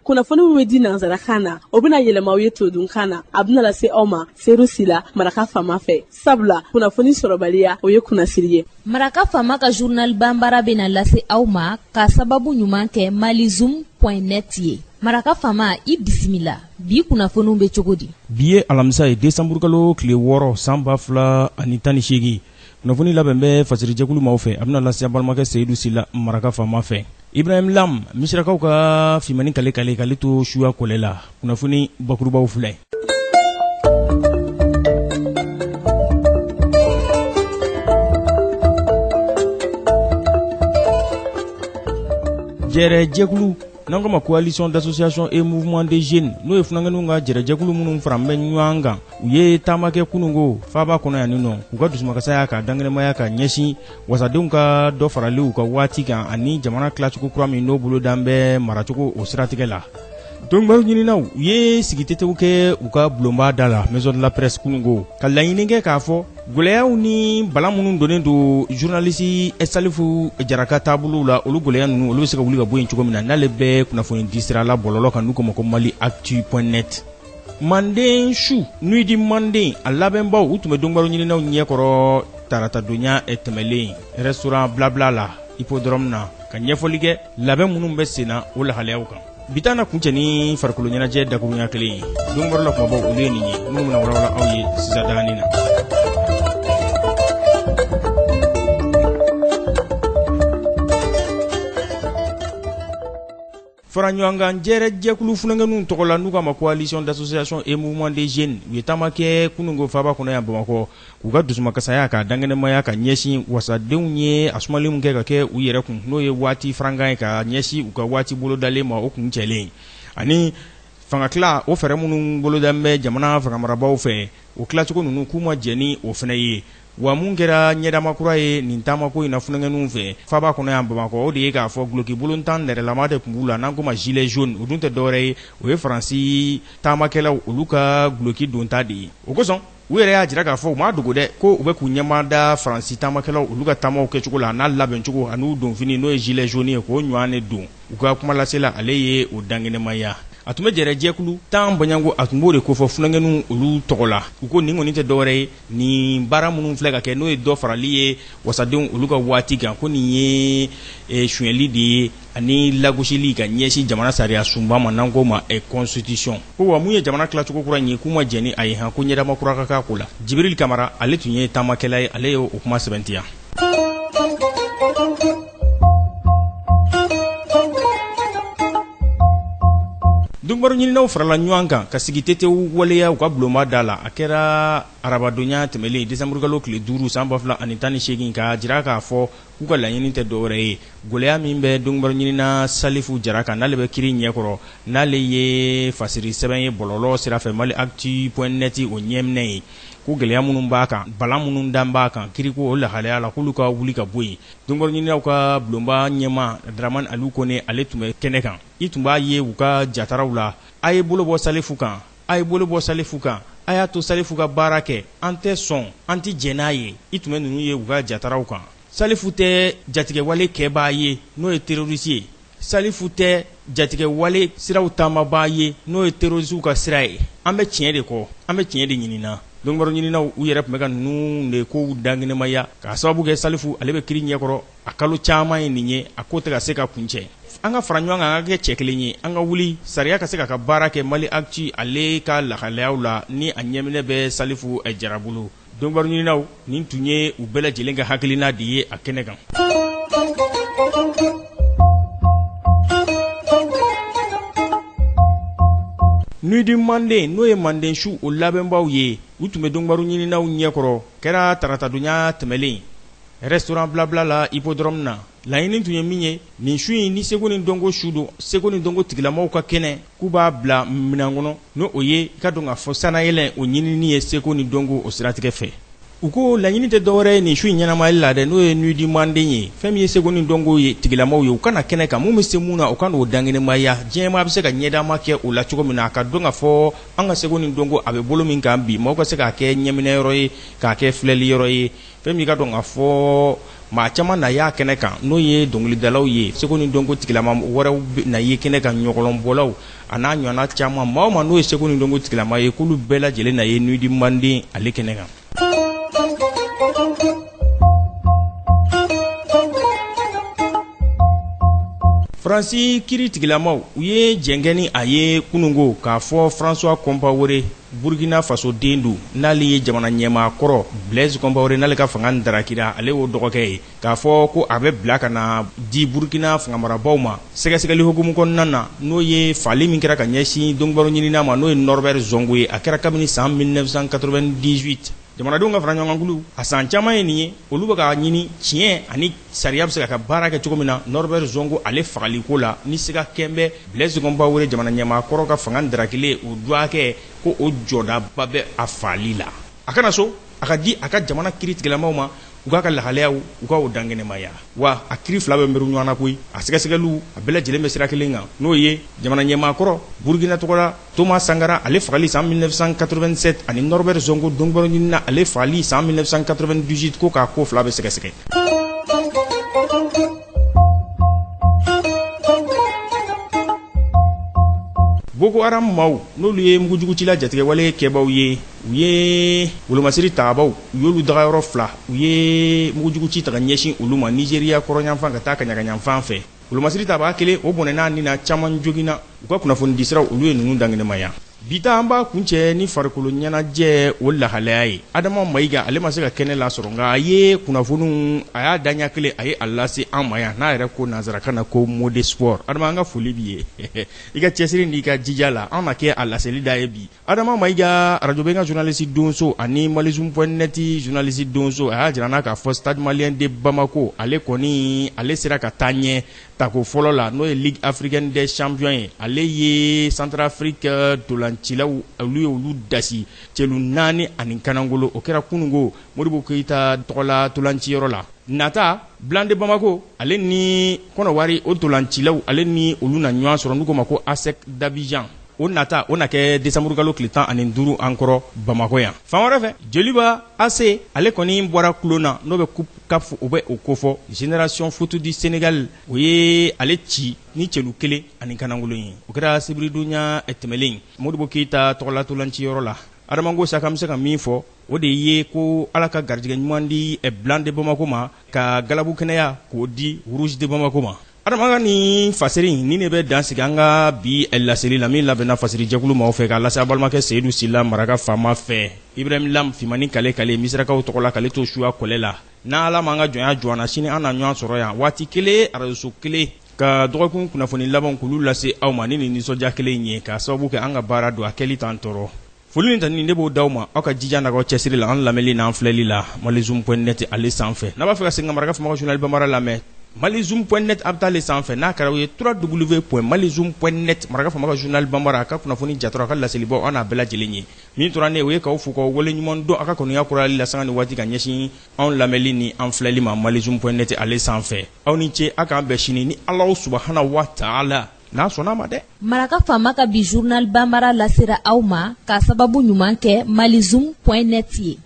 Kunnafoni min bɛ di nansarakan na, o bɛna yɛlɛma aw ye todunkan na. A bɛna lase aw ma Seru Sila, Maraka Faama fɛ. Sabula kunnafoni sɔrɔbaliya, o ye kunnasiri ye. Maraka Faama ka journal banbara bɛna lase aw ma ka sababu ɲuman kɛ malizoom.net ye. Maraka Faama, i bisimila. Bi kunnafoniw bɛ cogo di? Bi ye alamisa ye, desanburukalo tile 6, san 2018. Kunnafoni labɛn bɛ fasirijɛkulu maaw fɛ, a bɛna lase an balimakɛ Seyidu Sila, Maraka Faama fɛ. Ibrahim Lam, Misirakaw ka finmannin kale kale k'ale to suya kɔlɛ la. Kunnafoni bakurubaw filɛ. Jɛrɛjɛkulu n'an ko ma coalition d'association et mouvement des jeunes, n'o ye funankɛninw ka jɛrɛjɛkulu minnu fara bɛ ɲɔgɔn kan, u ye taama kɛ kununko faaba kɔnɔ yan nɔ, k'u ka dusumakasaya ka dankɛnɛmaya ka ɲɛsin wasadenw ka dɔ farali u ka waati kan ani jamana tilacogo kura min n'o bolodan bɛ maracogo o siratigɛ la. Donkibaru ɲininaw, u ye sigitetew kɛ u ka bulonba da la, maison de la presse, kununko, ka laɲini kɛ k'a fɔ gɛlɛyaw ni bala minnu donnen don journaliste Salifu Jara ka taabolow la, olu gɛlɛya ninnu, olu bɛ se ka wuli ka bɔ yen cogo min na, n'ale bɛ kunnafoni di sira la bɔlɔlɔ kan, n'u k'o ma ko Mali Actu point net. Manden su, Nuit du Manden, a labɛnbaw, u tun bɛ donkibaru ɲininaw ɲɛkɔrɔ taratadonya tɛmɛlen, restaurant Blabla la, hippodrome na, ka ɲɛfɔli kɛ labɛn minnu bɛ sen na, o lahalayaw kan. Bi ta na kuncɛ ni farikolo ɲɛnajɛ dakurunya kelen ye. Donkibaru la kumabaw, olu ye nin ye minnu bɛna walawala aw ye sisan daganin na. Fara ɲɔgɔnkan jɛrɛjɛkulu funankɛninw tɔgɔ la, n'u k'a ma coalition d'association et mouvement des jeunes, u ye taama kɛ kununko faaba kɔnɔ yan Bamakɔ, k'u ka dusumakasaya ka dankɛnɛmaya ka ɲɛsin wasadenw ye a sumalen min kɛ ka kɛ u yɛrɛ kun, n'o ye waati farankan ye ka ɲɛsin u ka waati bolodalen ma, o kun cɛlen, ani fangatila o fɛɛrɛ minnu bolodan bɛ jamana fangamarabaaw fɛ, o tilacogo ninnu, k'u ma jɛn ni o fana ye. Wa mun kɛra ɲɛdama kura ye nin taamako in na funankɛninw fɛ faaba kɔnɔ yan Bamakɔ, o de ye k'a fɔ duloki bolontan nɛrɛlama de tun b'u la, n'an k'o ma gilet jaune. O dun tɛ dɔwɛrɛ ye, o ye Faransi taamakɛlaw olu ka duloki donta de ye. O kosɔn u yɛrɛ y'a jira k'a fɔ, u m'a dogo dɛ, ko u bɛ k'u ɲɛmada Faransi taamakɛlaw olu ka taamaw kɛcogo la, n'a labɛncogo an'u donfini, n'o ye gilet jaune ye, k'o ɲɔgɔn de don. U ka kumalasela, ale ye o dankɛnɛmaya. A tun bɛ jɛrɛjɛkulu tan bɔɲɔgɔnko, a tun b'o de kofɔ funankɛninw olu tɔgɔ la. U ko nin kɔni tɛ dɔwɛrɛ ye, nin baara minnu filɛ ka kɛ, n'o ye dɔ farali ye wasadenw olu ka waati kan, ko nin ye sonyɛli de ye ani lagosili ka ɲɛsin jamana sariya sunba ma, n'an k'o ma constitution. Ko wa mun ye jamana tilacogo kura in ye, k'u ma jɛn ni a ye han, ko ɲɛdama kura ka k'a ko la. Jibril Kamara, ale tun ye taamakɛla ye, ale ye o kuma sɛbɛntiya. Donkibaru ɲininaw farala ɲɔgɔn kan ka sigi tetew waleya u ka bulonba da la. A kɛra arabadonya tɛmɛlen, desanburukalo tile 5, san 2018, k'a jira k'a fɔ k'u ka laɲini tɛ dɔwɛrɛ ye, gɛlɛya min bɛ donkibaru ɲinina Salifu Jara kan, n'ale bɛ kiri ɲɛkɔrɔ, n'ale ye fasiri sɛbɛn ye bɔlɔlɔ sira fɛ Mali Actu point net o ɲɛminɛ ye, ko gɛlɛya minnu b'a kan, bala minnu dan b'a kan kiriko o lahalaya la, k'olu ka wuli ka bɔ yen. Donkibaru ɲininaw ka bulonba ɲɛmaa Dramane Aliou Kone, ale tun bɛ kɛnɛ kan. I tun b'a ye u ka jataraw la: a ye bolo bɔ Salifu kan, a ye bolo bɔ Salifu kan, a y'a to Salifu ka baara kɛ, an tɛ sɔn, an tɛ jɛn n'a ye. I tun bɛ ninnu ye u ka jataraw kan. Salifu tɛ jatigɛwale kɛbaa ye, n'o ye terroriste ye. Salifu tɛ jatigɛwale siraw taamabaa ye, n'o ye terroristew ka sira ye. An bɛ tiɲɛ de kɔ, an bɛ tiɲɛ de ɲinina. Donkibaru ɲininaw, u yɛrɛ tun bɛ ka ninnu de kow dankɛnɛmaya k'a sababu kɛ Salifu, ale bɛ kiri ɲɛkɔrɔ a kalo caman ye nin ye, a ko tɛ ka se ka kuncɛ. An ka fara ɲɔgɔn kan, an ka kɛ cɛ kelen ye, an ka wuli sariya ka se k'a ka baara kɛ Mali Actu ale ka lahalayaw la, ni a ɲɛminɛ bɛ Salifu Jara bolo. Donkibaru ɲininaw, nin tun ye u bɛɛ lajɛlen ka hakilina de ye a kɛnɛ kan. Nuit du Manden, n'o ye Manden su o labɛnbaw ye, u tun bɛ donkibaru ɲininaw ɲɛkɔrɔ. Kɛra taratadonya tɛmɛlen, restaurant Blabla la, hippodrome na. Laɲini tun ye min ye nin su in, ni seko ni dɔnko su don, seko ni dɔnko tigilamaw ka kɛnɛ, k'u b'a bila minɛn kɔnɔ, n'o o ye i ka dɔn k'a fɔ sannayɛlɛn o ɲinini ye seko ni dɔnko o siratigɛ fɛ. U ko laɲini tɛ dɔwɛrɛ ye nin su in ɲɛnamayali la dɛ, n'o ye Nuit du Manden ye. Fɛn min ye seko ni dɔnko ye tigilamaw ye, u ka na kɛnɛ kan, mun bɛ se mun na, u ka n'o dankɛnɛmaya. Diɲɛmaa bɛ se ka ɲɛdama kɛ o la cogo min na, a ka dɔn k'a fɔ an ka seko ni dɔnko a bɛ bolo min kan bi, maaw ka se k'a kɛ ɲɛminɛyɔrɔ ye, k'a kɛ filɛliyɔrɔ ye. Fɛn min ka dɔn k'a fɔ maa caman na y'a kɛnɛ kan, n'o ye dɔnkilidalaw ye, seko ni dɔnko tigilama wɛrɛw na ye kɛnɛ kan, ɲɔgɔlɔnbɔlaw a n'a ɲɔgɔnna caman. Maa o maa n'o ye seko ni dɔnko tigilama ye, k'olu bɛɛ lajɛlen na ye Nuit du Manden ale kɛnɛ kan. Faransi kiri tigilamaw u ye jɛnkɛ ni a ye kunungo k'a fɔ François Compaoré Burkina Faso den don, n'ale ye jamana ɲɛmaa kɔrɔ Blaise Compaoré n'ale ka fanga darakira, ale y'o dɔgɔkɛ ye, k'a fɔ ko a bɛ bila ka na di Burkina fangamarabaw ma sɛgɛsɛgɛli hukumu kɔnɔna na, n'o ye faali min kɛra ka ɲɛsin donkibaru ɲinina ma, n'o ye Norbert Zongo ye. A kɛra kabini san 1998. Jamanadenw ka fara ɲɔgɔnkankulu a san caman ye nin ye, olu bɛ k'a ɲini tiɲɛ ani sariya bɛ se ka baara kɛ cogo min na Norbert Zongo ale fagaliko la, ni siga kɛn bɛ Blaise Compaoré jamana ɲɛmaa kɔrɔ ka fanga darakilen o dɔgɔkɛ ko o jɔdaba bɛ a faali la. A kana so, a ka di a ka jamana kiri tigilamaw ma, u k'a ka lahalayaw u ka o dankɛnɛmaya. Wa a kiri fila bɛ mɛru ɲɔgɔn na koyi, a sɛgɛsɛgɛliw a bɛɛ lajɛlen bɛ sira kelen kan, n'o ye jamana ɲɛmaa kɔrɔ Burkina tɔgɔ la Thomas Sankara ale fagali san 1987 ani Norbert Zongo donkibaru ɲinina ale fagali san 1998, ko k'a ko fila bɛ sɛgɛsɛgɛ. Boko Haram maaw n'olu ye mugujugucila jatigɛwale kɛbaw ye, u ye wolomasiri tabaw, u y'olu dagayɔrɔ fila, u ye mugujuguci ta ka ɲɛsin olu ma Nizeriya kɔrɔnyanfan ka taa kaɲagayanfan fɛ. Wolomasiri tabaa kelen o bɔnɛna ni na, caman joginna. U ka kunnafonidisiraw olu ye ninnu dankɛnɛmaya. Bi ta an b'a kuncɛ ni farikolo ɲɛnajɛ o lahalaya ye. Adama Mayiga ale ma se ka kɛnɛ lasɔrɔ, nka a ye kunnafoniw a y'a daɲɛ kelen a ye a lase an ma yan, n'a yɛrɛ ko nansarakan na ko mode sport. Adama, an ka foli b'i ye i ka cɛsiri n'i ka jija la, an na kɛ a laseli da ye bi. Adama Mayiga, Radio Bɛnkan journaliste donso ani malizoom.net journaliste donso, a y'a jira n'a k'a fɔ Stade Malien de Bamako ale kɔni ale sera ka taa ɲɛ tako fɔlɔ la, n'o ye Ligue africaine des champions ye. Ale ye Centrafrique dolancilaw olu ye olu dasi celu 4 ani kanangolo. O kɛra kunungo Modibo Keyita tɔgɔla dolanciyɔrɔ la. Nata Blanc de Bamako ale ni Kɔnɔwari o dolancilaw ale ni olu na ɲɔgɔn sɔrɔ, n'u ko ma ko ASEC d'Abidjan. O nata o na kɛ décembre kalo tile 15 an kɔrɔ Bamakɔ yan. Fan wɛrɛ fɛ, Joliba AC ale kɔni bɔra kulon na, n'o bɛ coupe CAF o bɛ o kofɔ. Génération Foot du Sénégal o ye ale ci ni celu 1 ani kanangolo ye. O kɛra sibiridonya tɛmɛlen Modibo Keyita tɔgɔla tolanciyɔrɔ la. Adama ko sa k'an bɛ se ka min fɔ, o de ye ko Ala ka garijɛgɛ ɲuman di Blanc de Bamako ma, ka galabu kɛnɛya k'o di Rouge de Bamako ma. Adama ka nin fasiri ni ne bɛ dan sigi an ka bi laseli la, min labɛnna fasiri jɛkulu maaw fɛ k'a lase a balimakɛ Seyidu Sila maraka faama fɛ. Ibrahim Lam Fimani Kale Kale Misirakaw tɔgɔ la, k'ale to suya kɔlɛ la. N'a Ala m'an ka jɔnya jɔ an na, sini an na ɲɔgɔn sɔrɔ yan waati kelen, arajoso kelen, ka dɔgɔkun kunnafoni laban k'olu lase aw ma ni nin nisɔndiya kelen in ye, k'a sababu kɛ an ka baara don a kɛli t'an tɔɔrɔ. Foli ni tanuni ne b'o d'aw ma aw ka jija n'aw ka cɛsiri la an lamɛnli n'an filɛli la malizoom.net ale sanfɛ. N'a b'a fɛ ka segin ka maraka faama ka journal bambara lamɛn malizoom.net a bɛ taa ale sanfɛ, n'a kɛra aw ye www.malizoom.net maraka faama ka journal bambara, a ka kunnafoni jatɔrɔ, a ka laselibɔ an n'a bɛɛ lajɛlen ye. Min tora ne o ye k'aw fo k'aw waleɲuman dɔn aw ka kanuya kurayali la sanga ni waati ka ɲɛsin anw lamɛnli ni an filɛli ma malizoom.net ale sanfɛ. Aw ni ce, a k'an bɛn sini ni Alahu subahana wa taala n'a sɔnna ma dɛ. Maraka faama ka bi journal bambara lasera aw ma k'a sababu ɲuman kɛ malizoom.net ye.